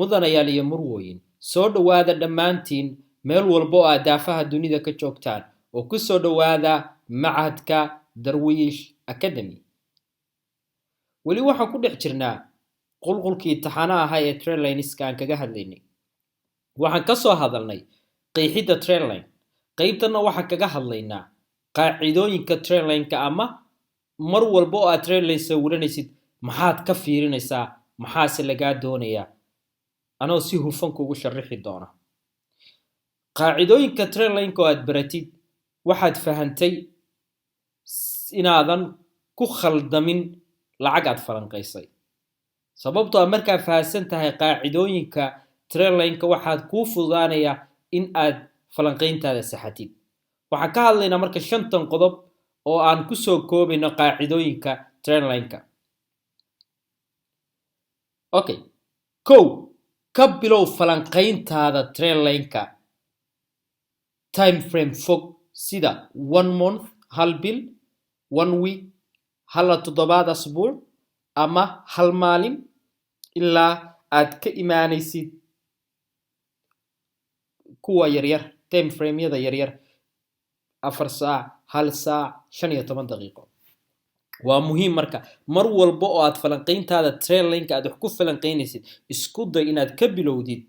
Mudanayaal iyo murwooyin, soo dhowaada dhammaantiin meel walba oo aad daafaha dunida ka joogtaan, oo ku soo dhowaada machadka Darwiish Academy. Weli waxaan ku dhex jirnaa qulqulkii taxanaha ahaa ee trendlineska aan kaga hadlaynay. Waxaan ka soo hadalnay qeexidda trendline. Qeybtanna waxaan kaga hadlaynaa qaacidooyinka trendline-ka, ama mar walba oo aad trendline sawiranaysid maxaad ka fiirinaysaa, maxaase lagaa doonayaa, anoo si hufan kugu sharixi doona. Qaacidooyinka trendline-ka oo aad baratid, waxaad fahantay inaadan ku khaldamin lacag aad falanqaysay, sababtoo a markaad fahansan tahay qaacidooyinka trendline-ka, waxaad kuu fududaanaya in aad falanqayntaada saxatid. Waxaan ka hadlaynaa marka shantan qodob oo aan kusoo koobayno qaacidooyinka trendline-ka. Okay, kow, ka bilow falanqayntaada trendline-ka time frame fog, sida one month, hal bil, one week, hala toddobaad, asbuuc, ama hal maalin, ilaa aad ka imaanaysid kuwa yaryar, time frameyada yaryar, 4 saac, hal saac, 15 daqiiqo. Waa muhiim marka mar walba oo aad falanqayntaada trendline-ka aad wax ku falanqaynaysid, isku day inaad ka bilowdid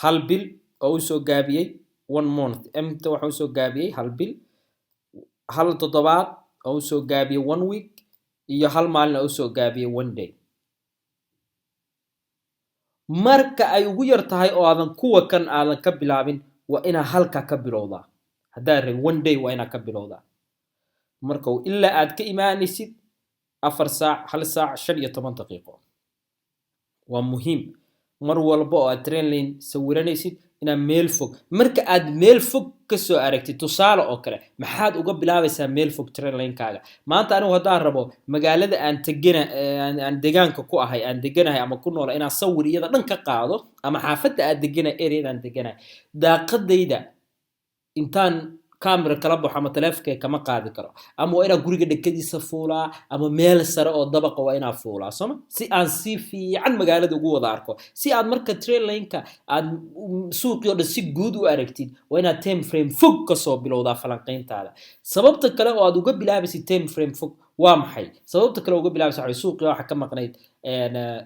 hal bil oo usoo gaabiyey one month, mta waxa usoo gaabiyey hal bil, hal toddobaad oo usoo gaabiyey one week, iyo hal maalin oo usoo gaabiyey one day. Marka ay ugu yar tahay oo aadan kuwa kan aadan ka bilaabin, waa inaa halka ka bilowdaa. Haddaad rabin one day, waa inaa ka bilowdaa marka ilaa aad ka imaanaysid 4 saac, hal saac, 15 daqiiqo. Waa muhiim mar walba oo aad trendline sawiranaysid inaad meel fog, marka aad meel fog kasoo aragtid. Tusaale oo kale, maxaad uga bilaabaysaa meel fog trendline-kaaga? Maanta anigu haddaan rabo magaalada aan tegana, aan degaanka ku ahay, aan deganahay ama ku noola, inaan sawir iyada dhan ka qaado, ama xaafadda aad deganahay, areada aan deganahay, daaqadayda intaan camera kala baxo ama taleefonka kama qaadi karo. Ama waa inaan guriga dhekadiisa fuulaa, ama meel sare oo dabaqa waa inaan fuulaa, sooma, si aan si fiican magaalada ugu wada arko. Si aad marka trendline-ka aad suuqii oo dhan si guud u aragtid, waa inaad time frame fog kasoo bilowdaa falanqayntaada. Sababta kale oo aad uga bilaabaysid time frame fog waa maxay? Sababta kale uga bilaabaysa waxa suuqii waxa ka maqnayd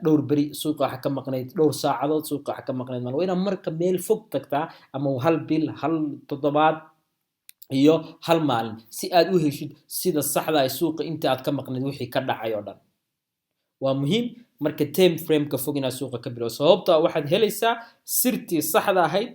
dhowr beri, suuqa waxa ka maqnayd dhowr saacadood, suuqa waxa ka maqnayd mal. Waa inaad marka meel fog tagtaa, ama hal bil, hal toddobaad iyo hal maalin, si aad u heshid sida saxda ay suuqa inta aad ka maqnayd wixii ka dhacay oo dhan. Waa muhiim marka time frameka fog inaad suuqa ka bilow, sababta waxaad helaysaa sirtii saxda ahayd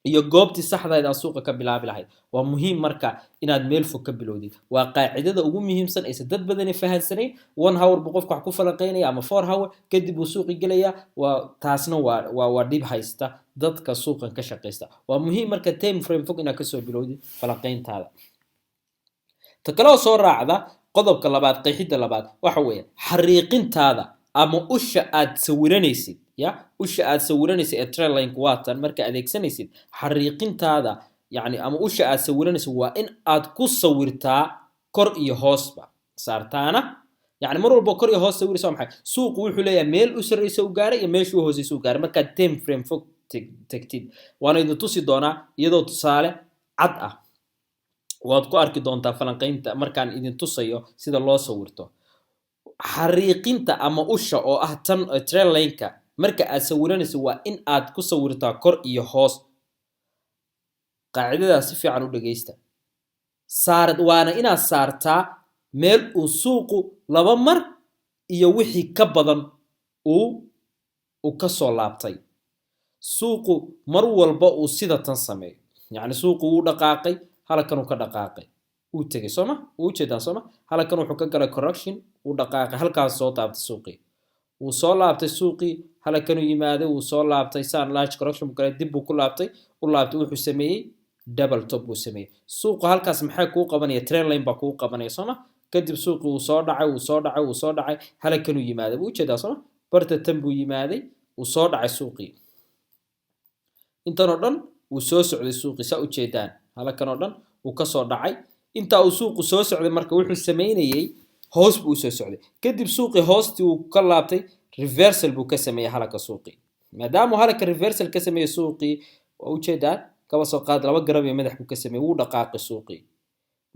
iyo goobtii saxda ahayd aad suuqa ka bilaabi lahayd. Waa muhiim marka inaad meel fog ka bilowdid. Waa qaacidada ugu muhiimsan aysan dad badani fahansanayn. One hour buu qofka wax ku falanqeynaya ama 4 hour, kadib buu suuqi gelaya. Waa taasna waa dhib haysta dadka suuqan ka shaqaysta. Waa muhiim marka time frame fog inaad kasoo bilowdid falanqeyntaada. Ta kale oo soo raacda qodobka labaad, qeexidda labaad, waxa weeye xariiqintaada ama usha aad sawiranaysid. Ya, usha aad sawiranaysid ee trendline waa tan. Marka adeegsanaysid xariiqintaada, yani, ama usha aad sawiranaysid, waa in aad ku sawirtaa kor iyo hoosba saartaana. Yani mar walba kor iyo hoos sawiraysa, waa maxay? Suuqu wuxuu leeyahay meel u sarreysa u gaaray iyo meesha u hooseysa u gaaray markaad time frame fog tagtid. Waana idin tusi doonaa iyadoo tusaale cad ah. Waad ku arki doontaa falanqaynta markaan idin tusayo sida loo sawirto xariiqinta ama usha oo ah tan trendline-ka. Marka aad sawiranayso, waa in aad ku sawirtaa kor iyo hoos. Qaacidadaas si fiican u dhegeysta. Saar, waana inaad saartaa meel uu suuqu laba mar iyo wixii ka badan uu ka soo laabtay. Suuqu mar walba uu sida tan sameeyo, yacni suuqu wuu dhaqaaqay, halkan uu ka dhaqaaqay, uu tegey, sooma? Uu ujeedaan, sooma? Halkan wuxuu ka galay correction, uu dhaqaaqay, halkaas soo taabtay suuqii, wuu soo laabtay suuqii, halkanuu yimaaday, wuu soo laabtay, saan large correction buu galay, dib buu ku laabtay, u laabtay, wuxuu sameeyey double top buu sameeyey suuqa. Halkaas maxay kuu qabanaya? Trendline baa kuu qabanaya, sooma? Kadib suuqii wuu soo dhacay, wuu soo dhacay, wuu soo dhacay, halkanuu yimaaday. Wuu ujeedaa, sooma? Barta tan buu yimaaday, wuu soo dhacay suuqii. Intan oo dhan wuu soo socday suuqii, saa ujeedaan. Halkan oo dhan wuu ka soo dhacay. Intaa uu suuqu soo socday marka wuxuu sameynayey hoos buu usoo socday. Kadib suuqii hoostii uu ka laabtay, Reversal buu ka sameeyey halaka suuqii. Maadaama halaka reversal ka sameeyey suuqii, waa ujeedaan, kaba soo qaad laba garab iyo madax buu ka sameeyey, wuu dhaqaaqay suuqii.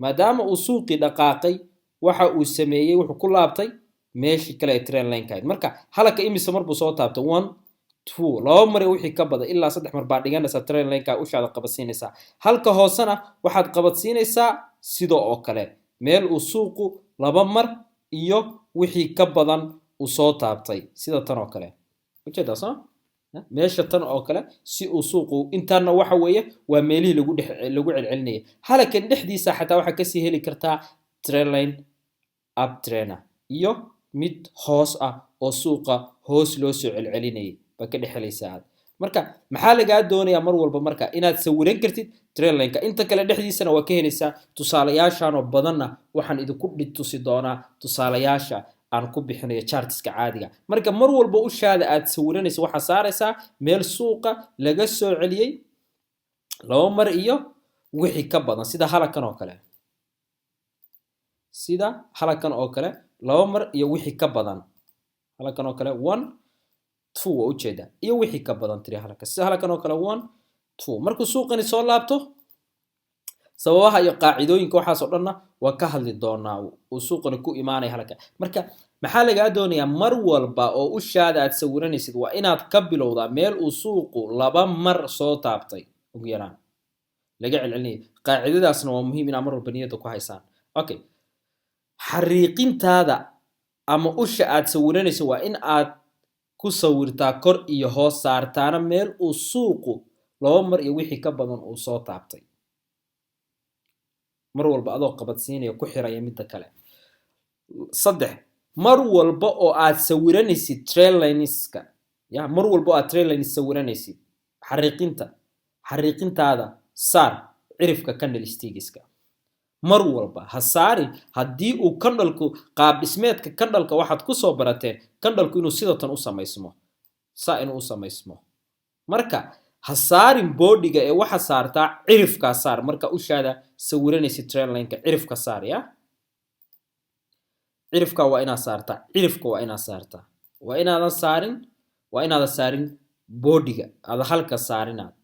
Maadaama uu suuqii dhaqaaqay, waxa uu sameeyey, wuxuu ku laabtay meeshii kale ee trend line ka ahayd. Marka halaka imise mar buu soo taabtay? One, two, laba mar iyo wixii ka badan, ilaa saddex mar baa dhiganaysaa trend line ka, ushaada qabadsiinaysaa. Halka hoosena waxaad qabadsiinaysaa sidoo oo kale meel uu suuqu laba mar iyo wixii ka badan uu soo taabtay, sida tan oo kale. Ujeedaa soo meesha tan oo kale si uu suuqu intaana waxa weeye waa meelihii lagu dhex lagu celcelinayay. Halakan dhexdiisa xataa waxaa kasii heli kartaa trendline uptrend iyo mid hoos ah oo suuqa hoos loo soo celcelinayay baa ka dhex helaysaa aad. Marka maxaa lagaa doonayaa mar walba? Marka inaad sawiran kartid trendlineka. Inta kale dhexdiisana waa ka helaysaa. Tusaalayaashan oo badanna waxaan idinku tusi doonaa tusaalayaasha aan ku bixinayo chartiska caadiga. Marka mar walba ushaada aad sawiranaysa waxaa saaraysaa meel suuqa laga soo celiyey laba mar iyo wixii ka badan, sida halakan oo kale, sida halakan oo kale, laba mar iyo wixii ka badan. Halakan oo kale one, two, waa ujeedaa, iyo wixii ka badan tiri halkan, sida halakan oo kale one, two. Markuu suuqani soo laabto, sababaha iyo qaacidooyinka waxaas oo dhanna waa ka hadli doonaa uu suuqani ku imaanaya halka. Marka maxaa lagaa doonayaa? Mar walba oo ushaada aad sawiranaysid waa inaad ka bilowdaa meel uu suuqu laba mar soo taabtay ugu yaraan, laga celcelinaya. Qaacidadaasna waa muhiim inaad mar walba niyadda ku haysaan. Okay, xariiqintaada ama usha aad sawiranayso waa in aad ku sawirtaa kor iyo hoos saartaana meel uu suuqu laba mar iyo wixii ka badan uu soo taabtay, mar walba adoo qabadsiinaya, ku xiraya midda kale. Saddex, mar walba oo aad sawiranaysid trendlineska ya, mar walba oo aad trendlines sawiranaysid, xariiqintaada saar cirifka candlestickiska. Mar walba ha saarin haddii uu candleku qaab dhismeedka candleka waxaad kusoo barateen candleku inuu sidatan u samaysmo, saa inuu u samaysmo. Marka ha saarin bodyga ee waxa saartaa cirifkaa saar. Marka ushaada sawiranaysid trendlineka, cirifka saar ya. Cirifka waa inaad saartaa, cirifka waa inaad saartaa. Waa inaadan saarin, waa inaadan saarin bodyga, aada halka saarinaad,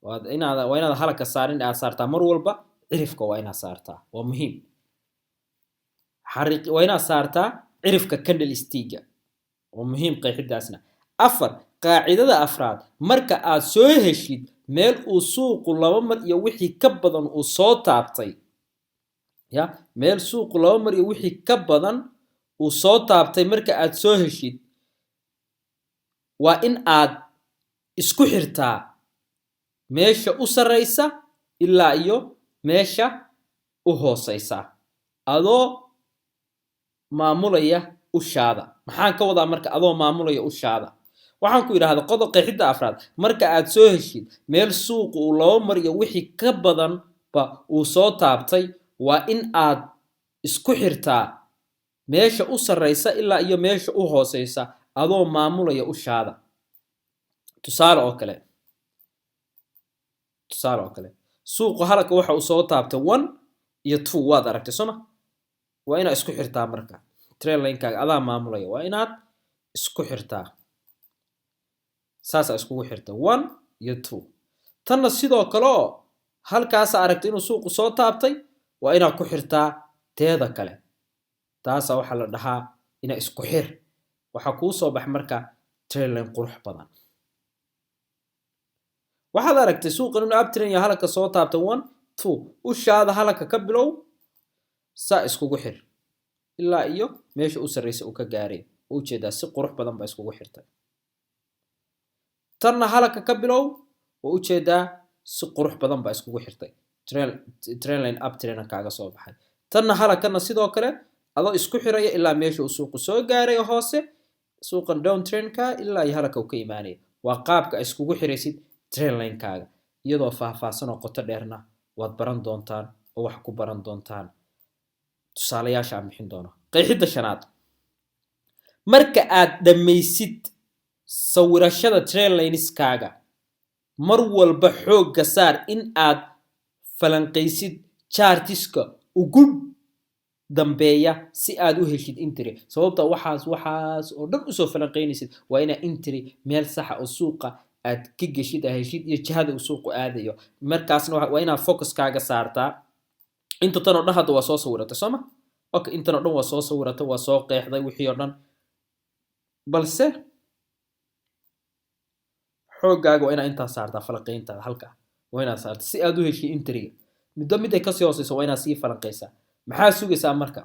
waa inaadan halka saarin, aad saartaa mar walba cirifka waa inaad saartaa. Waa muhiim. Xariiq waa inaad saartaa cirifka candlesticka, waa muhiim qeexidaasna. Afar, qaacidada afraad: marka aad soo heshid meel uu suuqu laba mar iyo wixii ka badan uu soo taabtay ya, meel suuqu laba mar iyo wixii ka badan uu soo taabtay marka aad soo heshid, waa in aad isku xirtaa meesha u sarreysa ilaa iyo meesha u hooseysa, adoo maamulaya ushaada. Maxaan ka wadaa marka adoo maamulaya ushaada? Waxaan ku idhaahda qodob qeexidda afraad: marka aad soo heshid meel suuqu uu laba mar iyo wixii ka badanba uu soo taabtay, waa in aad isku xirtaa meesha u sarreysa ilaa iyo meesha u hooseysa, adoo maamulaya ushaada. Tusaale oo kale, tusaale oo kale, suuqu halaka waxa uu soo taabtay one iyo two, waad aragtay sooma? Waa inaad isku xirtaa marka trendlinekaaga adaa maamulaya, waa inaad isku xirtaa. Saasaa iskugu xirta one iyo two. Tanna sidoo kale oo halkaasa aragtay inuu suuqu soo taabtay, waa inaad ku xirtaa teeda kale. Taasaa waxaa la dhahaa inaa isku xir. Waxaa kuu soo bax marka trendline qurux badan. Waxaad aragtay suuqan inuu uptrend iyo halka soo taabtay one, two. Ushaada halka ka bilow, saa iskugu xir ilaa iyo meesha u sarreysa uu ka gaaray. Ujeedaa, si qurux badan baa iskugu xirtay. Tanna halaka ka bilow, waa ujeedaa, si qurux badan baa iskugu xirtay, trendline uptrend kaaga soo baxay. Tanna halakana sidoo kale, adoo isku xiraya ilaa meesha uu suuqu soo gaaray hoose, suuqan downtrendka ilaa iyo halaka uu ka imaanaya. Waa qaabka iskugu xiraysid trendlinekaaga. Iyadoo faahfaahsan oo qoto dheerna waad baran doontaan oo wax ku baran doontaan tusaalayaasha aan bixin doono. Qeexidda shanaad: marka aad dhammaysid sawirashada trendlineskaaga, mar walba xoogga saar in aad falanqaysid chartiska ugu Dambeeya si aad u heshid entry. Sababta waxaas oo dhan usoo falanqeynaysid waa inaa entry meel saxa oo suuqa aad ka geshid aa heshid iyo jihada uu suuqu aadayo. Markaasna waa inaad focuskaaga saartaa inta tan oo dhan. Hadda waa soo sawiratay, sooma? Okay, intan oo dhan waa soo sawiratay, waa soo qeexday wixii oo dhan, balse xooggaaga waa inaa intaa saartaa. Falanqeyntaada halkaa waa inaad saarta si aad u heshid entryga. Muddo miday kasii hooseyso waa inaad sii falanqeysaa. Maxaa sugaysaa marka?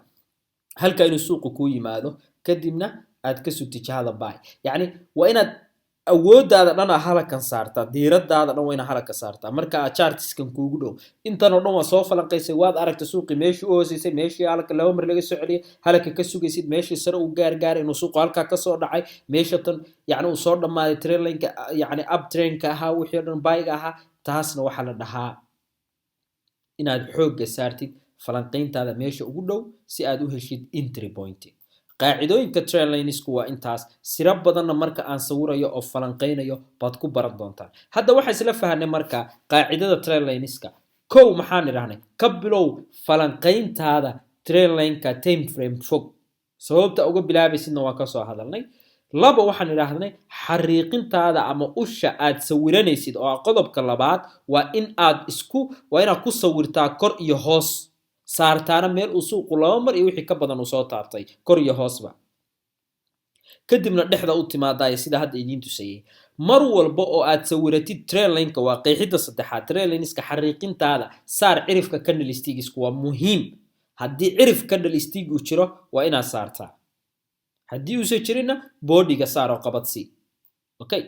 Halka inuu suuqu kuu yimaado, kadibna aad ka sugtid jihada buy. Yacni waa inaad awooddaada dhan aa halakan saartaa, diiradaada dhan waa inaad halaka saartaa. Marka aad chartiskan kuugu dhow, intan oo dhan waa soo falanqaysay, waad aragtay suuqii meeshii u hooseysay, meeshii halka laba mar laga soo celiyay, halaka ka sugaysid, meeshii sare uu gaargaaray, inuu suuqu halkaa kasoo dhacay, meesha tan yacni uu soo dhammaaday trendlineka, yacni up trendka ahaa, wixii o dhan buyga ahaa. Taasna waxaa la dhahaa inaad xoogga saartid falanqayntaada meesha ugu dhow si aad u heshid entry point. Qaacidooyinka trendlinesku waa intaas. Siro badanna marka aan sawirayo oo falanqaynayo baad ku baran doontaan. Hadda waxaa isla fahanay marka qaacidada trendlineska. Kow, maxaan idhahnay? Ka bilow falanqayntaada trendlineka time frame fog. Sababta uga bilaabaysidna waa kasoo hadalnay. Laba, waxaan idhaahnay xariiqintaada ama usha aad sawiranaysid, oo ah qodobka labaad, waa inaad ku sawirtaa kor iyo hoos, saartaana meel uu suuqu laba mar iyo wixii ka badan uu soo taabtay, kor iyo hoosba, kadibna dhexda u timaadaya sida hadda idiin tusayay. Mar walba oo aad sawiratid trendlineka, waa qeexidda saddexaad, trendlineska xariiqintaada saar cirifka candlesticksku. Waa muhiim. Haddii cirif candlestick uu jiro, waa inaad saartaa. Haddii uusan jirinna, bodyga saar oo qabadsii. Okay,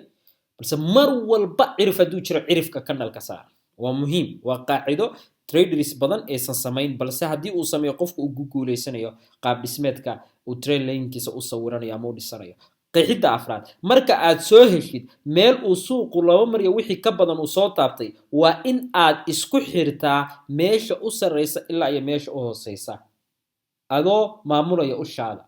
balse mar walba cirif hadduu jiro, cirifka candleka saar, waa muhiim. Waa qaacido traders badan aysan samayn, balse haddii uu sameeyo qofka uu ku guuleysanayo qaab dhismeedka uu trendlinekiisa u sawiranayo ama u dhisanayo. Qeexidda afraad: marka aad soo heshid meel uu suuqu laba maryo wixii ka badan uu soo taabtay, waa in aad isku xirtaa meesha u sarreysa ilaa iyo meesha u hooseysa, adoo maamulaya ushaada,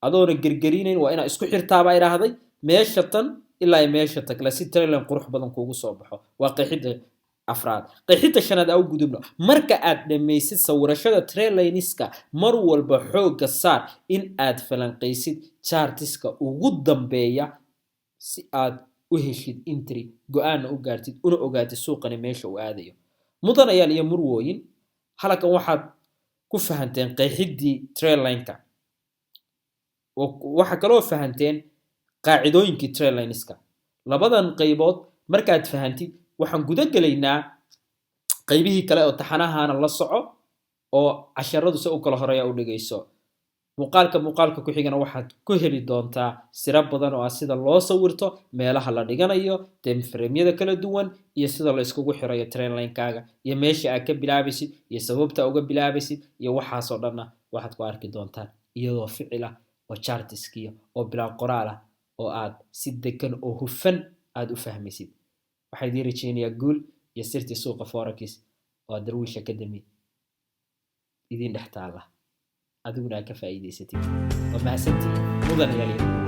adoona gergerinayn. Waa inaad isku xirtaabaa idhaahday meesha tan ilaa iyo meesha tagle si trendline qurux badan kuugu soo baxo. Waa qeexidda afraad. Qeexidda shanaad aa u gudubno. Marka aad dhammaysid sawirashada trendlineska, mar walba xoogga saar in aad falanqaysid chartiska ugu dambeeya si aad u heshid entry, go-aanna u gaartid, una ogaatid suuqani meesha uu aadayo. Mudanayaal iyo murwooyin, halkan waxaad ku fahanteen qeexiddii trendlineka. Waxaa kaloo fahanteen qaacidooyinkii trendlineska. Labadan qaybood markaad fahantid, waxaan guda gelaynaa qaybihii kale oo taxanahana. La soco oo casharadu se u kala horeeya u dhegeyso. Muuqaalka muuqaalka ku xigana waxaad ku heli doontaa siro badan oo ah sida loo sawirto, meelaha la dhiganayo, timeframeyada kala duwan, iyo sida la iskugu xirayo trendlinekaaga, iyo meesha aad ka bilaabaysid iyo sababta uga bilaabaysid, iyo waxaasoo dhanna waxaad ku arki doontaan iyadoo ficil ah oo chartiskiya oo bilaa qoraal ah oo aad si degan oo hufan aad u fahmaysid. Waxaan idiin rajeynayaa guul iyo sirtii suuqa forex oo Darwiish Academy idiin dhex taalla, adiguna aad ka faa'iidaysatid. Waa mahadsantihiin, mudanayaal.